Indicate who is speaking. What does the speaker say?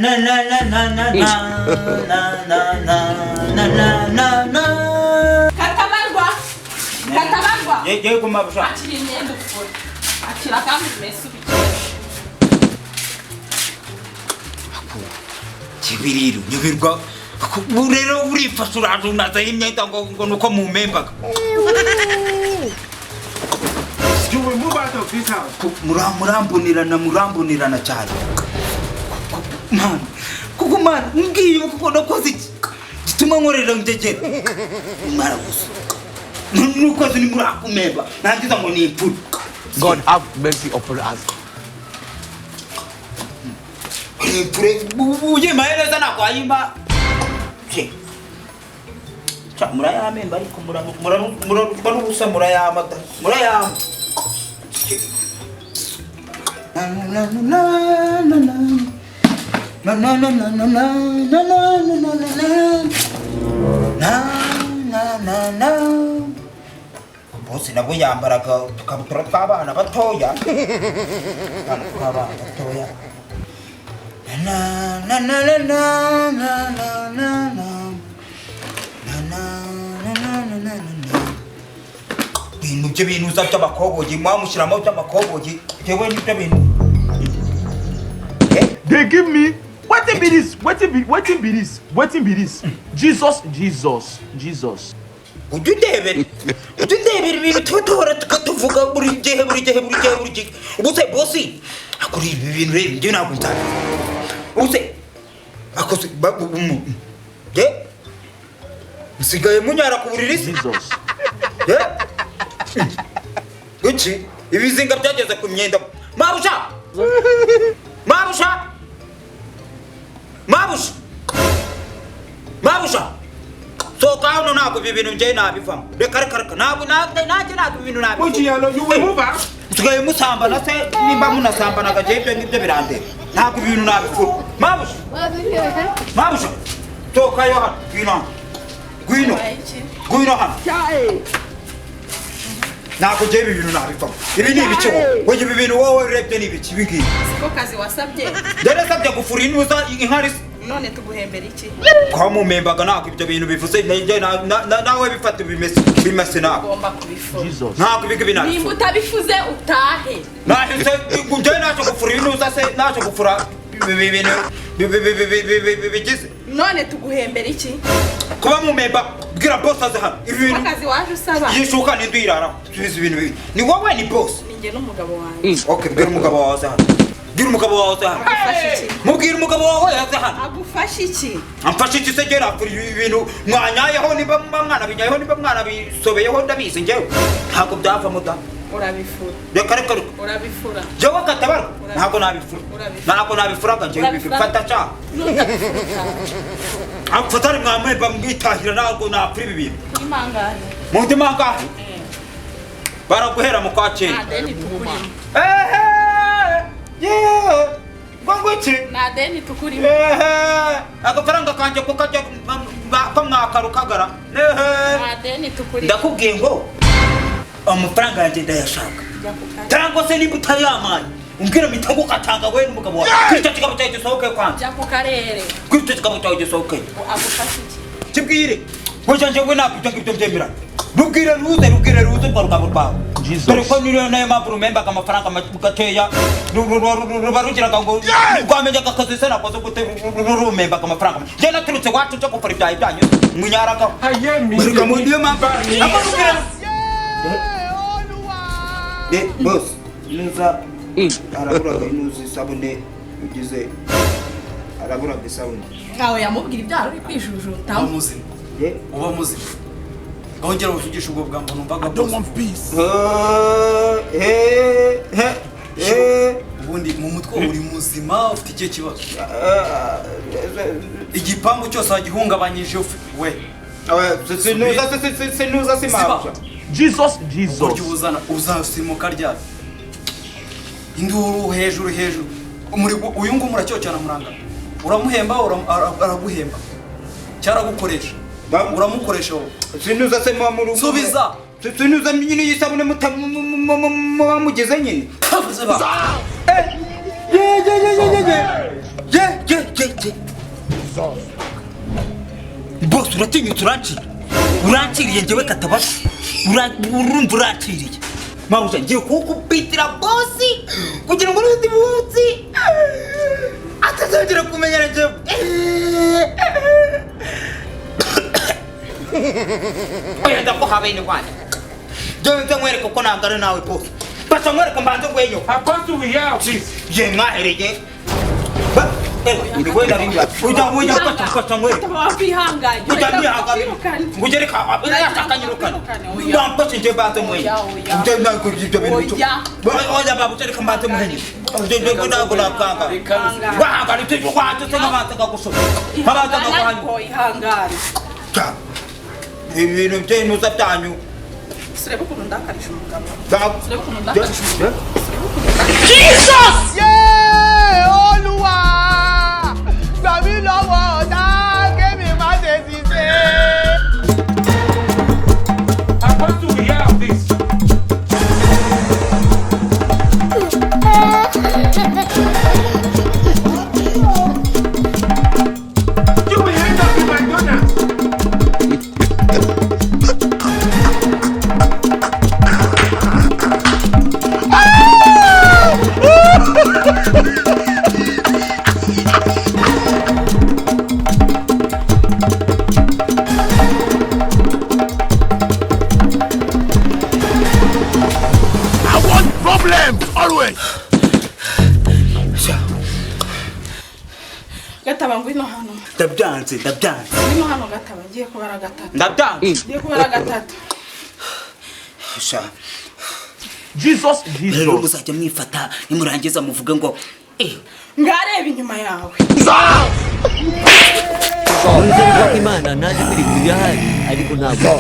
Speaker 1: na na na na na na na na na na na na.
Speaker 2: Katabarwa, Katabarwa.
Speaker 1: Yego, mabuja.
Speaker 2: Akira imyenda ufure, akira kandi umese ubikeshe.
Speaker 1: Kibiriro nyubirwa ubu rero urifashe, uraje unazaho imyenda ngo nuko mumembaga.
Speaker 3: You will move out of this house.
Speaker 1: Murambonirana, murambonirana cyane man, kuko man mbwiye kuko nakoze iki gituma nkorera ngegera mara gusa n'ukwezi nimurakumemba nangiza ngo ni impfura.
Speaker 4: God have mercy upon us.
Speaker 1: Ni impfure uyimaye neza ntabwo wayimba. Ca murayamemba ariko murarutwa n'ubusa, murayama da, murayama. Na na na na na na na na na na na na na na na na na na na. Bose nabo yambaraga udukabutura tw'abana batoya, utwana tw'abana batoya. Na na na na na na na na na na na na na na na na. Ibintu by'ibintu by'amakoboyi mwamushyiramo by'amakoboyi, jewe nibyo bintu.
Speaker 3: They give me wetin be this? Wetin be this? Wetin be this? Jesus, Jesus, Jesus.
Speaker 1: Ujya undebera, ujya undebera ibintu tuba duhora tukatuvuga buri gihe, buri gihe, buri gihe, buri gihe. Ubu se bosi akora ibi bintu rero, njye ntabwo nzabivuga. Ubu se akoze ye musigaye munyara ku buriri se?
Speaker 3: Jesus.
Speaker 1: Ye kuki ibizinga byageze ku myenda? Mabuja, mabuja, mabuja, mabuja, sohoka hano! Ntabwo ibi bintu njyewe nabivamo. Reka, reka, reka, ntabwo nanjye ntabwo ibi bintu nabivamo.
Speaker 3: Muchiyano, you will move out.
Speaker 1: Musigaye musambana se? Nimba munasambanaga, njyewe ibyo ngibyo birandeba. Ntabwo ibi bintu nabikora. Mabuja, mabuja, sohokayo hano! Ngwino hano, ngwino.
Speaker 2: Wabaye iki?
Speaker 1: Ngwino hano! Ntabwo njyewe ibi bintu nabivamo. Ibi ni ibiki wowe? Wowe ibi bintu wowe urebye ni ibiki ibi ngibi?
Speaker 2: Siko kazi wasabye?
Speaker 1: Yarasabye gufura intuza inkari se.
Speaker 2: None tuguhembera iki?
Speaker 1: Kwa mumembaga, ntabwo ibyo bintu bivuze njye nawe bifata bimese bimese nawe.
Speaker 2: Ugomba kubifura.
Speaker 3: Jesus.
Speaker 1: Ntabwo ibi ngibi
Speaker 2: Nimba
Speaker 1: nabifura.
Speaker 2: utabifuze, utahe.
Speaker 1: Nahise njyewe naje gufura intuza se, naje gufura ibi bintu bigize.
Speaker 2: None tuguhembera iki?
Speaker 1: Kuba mumemba, bwira boss aze hano, ibi
Speaker 2: Siko
Speaker 1: bintu.
Speaker 2: kazi waje usaba?
Speaker 1: Yishuka n'indu yiraraho. Tubizi ibintu bibi, ni wowe, ni boss.
Speaker 2: Ni njye n'umugabo wanjye.
Speaker 1: Okay, bwira umugabo wawe aze hano, bwira umugabo wawe aze hano.
Speaker 2: Agufasha iki?
Speaker 1: Mubwira umugabo wawe aze hano.
Speaker 2: Agufasha iki?
Speaker 1: Amfashe iki se? Gera kuri ibi bintu mwanyayeho, niba muba mwanabinyayeho, niba mwanabisobeyeho, ndabizi njyewe ntabwo byavamo da.
Speaker 2: Urabifura.
Speaker 1: Reka, reka, reka.
Speaker 2: Urabifura.
Speaker 1: Njyewe katabarwa ntabwo nabifura.
Speaker 2: Urabifura.
Speaker 1: Ntabwo nabifuraga njyewe ibi.
Speaker 2: Urabifura.
Speaker 1: Fata ca.
Speaker 2: Nutabifura, utahe.
Speaker 1: Amfatane mwamwemba mwitahira, ntabwo napfura ibi bintu.
Speaker 2: Kuri mangahe?
Speaker 1: Mu ndimi angahe baraguhera mu kwa cyenda.
Speaker 2: Nta deni tukurimo.
Speaker 1: Ehe, yeee, ngo ngwiki?
Speaker 2: Nta deni tukurimo.
Speaker 1: Ehe, agafaranga kanjye kukajya ko mwakarukagara, ehe.
Speaker 2: Nta deni tukurimo.
Speaker 1: Ndakubwiye ngo amafaranga yanjye ndayashaka.
Speaker 2: Jya ku karere.
Speaker 1: Cyangwa se niba utayamaye umbwira mpita ngukatanga wowe n'umugabo wawe. Kuri icyo kigabo cyawe gisohoke kwanza.
Speaker 2: Jya ku karere.
Speaker 1: Kuri icyo kigabo cyawe gisohoke.
Speaker 2: Agufasha iki?
Speaker 1: Kibwire burya njyewe ntabwo ibyo ngibyo mbyemera. Rubwire ruze, rubwire ruze urwo rugabo rwawe.
Speaker 3: Jesus.
Speaker 1: Dore ko niyo nayo mpamvu rumembaga amafaranga gakeya, ruba rugiraga ngo rwamenyaga akazi se nakoze gute, rumembaga amafaranga. Njye naturutse iwacu nje gukora ibyayi byanyu munyaragaho.
Speaker 3: Ayé mi.
Speaker 1: Reka mu niyo mpamvu ako rubwire. Eh, boss, nuza araburaga inuza isabune ugize, araburaga isabune.
Speaker 2: Ntawe yamubwira ibyaha uri kwijujutamo.
Speaker 5: Uba muzima?
Speaker 1: Eh.
Speaker 5: Uba muzima? Ngaho uvugisha ubwo bwambo numvaga bwose.
Speaker 1: Eh, eh, eh.
Speaker 5: Ubundi mu mutwe uri muzima? Ufite ikihe kibazo? Igipangu cyose wagihungabanyije we.
Speaker 1: Sinuza, sinuza, simabya.
Speaker 3: Jesus,
Speaker 5: Uburyo
Speaker 3: Jesus.
Speaker 5: uzana uzasimuka ryari? Induru hejuru hejuru. Uyu nguyu muracyocyana murangana. Uramuhemba, araguhemba, cyaragukoresha. Uramukoresha wowe.
Speaker 1: Sinuza se muba muri
Speaker 5: Subiza.
Speaker 1: Sinuza nyine y'isabune muba mugeze nyine.
Speaker 5: Ziba.
Speaker 1: Ye ye ye ye ye ye ye ye ye. Iki bose, uratinyutse urancira, uranciriye njyewe katabasha. Urumva uranciriye mabuja, ngiye kukubitira bosi kugira ngo n'undi munsi atazongera kumenyera njyewe. Oya, ndakuha bene wanyu, njyewe nze nkwereke ko nangana nawe bosi. Basa nkwereke, mbanze ngweyo.
Speaker 6: Apostle, we hear of this.
Speaker 1: Ye mwahereye. Wenda ujya ujya ufata nkwereke.
Speaker 2: Gataba, wakwihanganye.
Speaker 1: Ujya mwihangana.
Speaker 2: Kwirukana.
Speaker 1: Ngugereka akanyirukana, wamfashe nje mbanze mwenye.
Speaker 2: Oya, oya.
Speaker 1: Ntabwo ibyo bintu.
Speaker 2: Oya.
Speaker 1: Oya baba, utereka mbanze mwenye. Ntabwo nakanga.
Speaker 2: Ihangane.
Speaker 1: Wahangana ibyo wanjye se, nkabanza nkagusoma, nkabanza
Speaker 2: Ihangane
Speaker 1: nkaguhanya.
Speaker 2: ariko, ihangane.
Speaker 1: Ibintu by'inuza byanyu.
Speaker 2: Surebe ukuntu ndakarisha umugabo.
Speaker 1: Ntabwo-
Speaker 2: Surebe ukuntu ndakarisha umugabo. Surebe ukuntu ndakarisha.
Speaker 4: Yeah, Olúwa, gbà mí lọ́wọ́ ọ̀tá kémi má ṣe ṣiṣẹ́.
Speaker 6: Apostle, we hear of this. You will end up in McDonald's.
Speaker 4: I want problems always.
Speaker 2: Gataba, ngwino hano.
Speaker 1: Ndabyanze, ndabyanze.
Speaker 2: Ngwino hano Gataba, ngiye kubara gatatu.
Speaker 1: Ndabyanze.
Speaker 2: Ngiye kubara gatatu.
Speaker 1: Sha.
Speaker 3: Jesus,
Speaker 1: Rero
Speaker 3: Jesus.
Speaker 1: muzajya mwifata, nimurangiza muvuge ngo eh.
Speaker 2: Ngareba inyuma yawe.
Speaker 7: Nzeri Imana naje kuri irahari ariko ntabwo.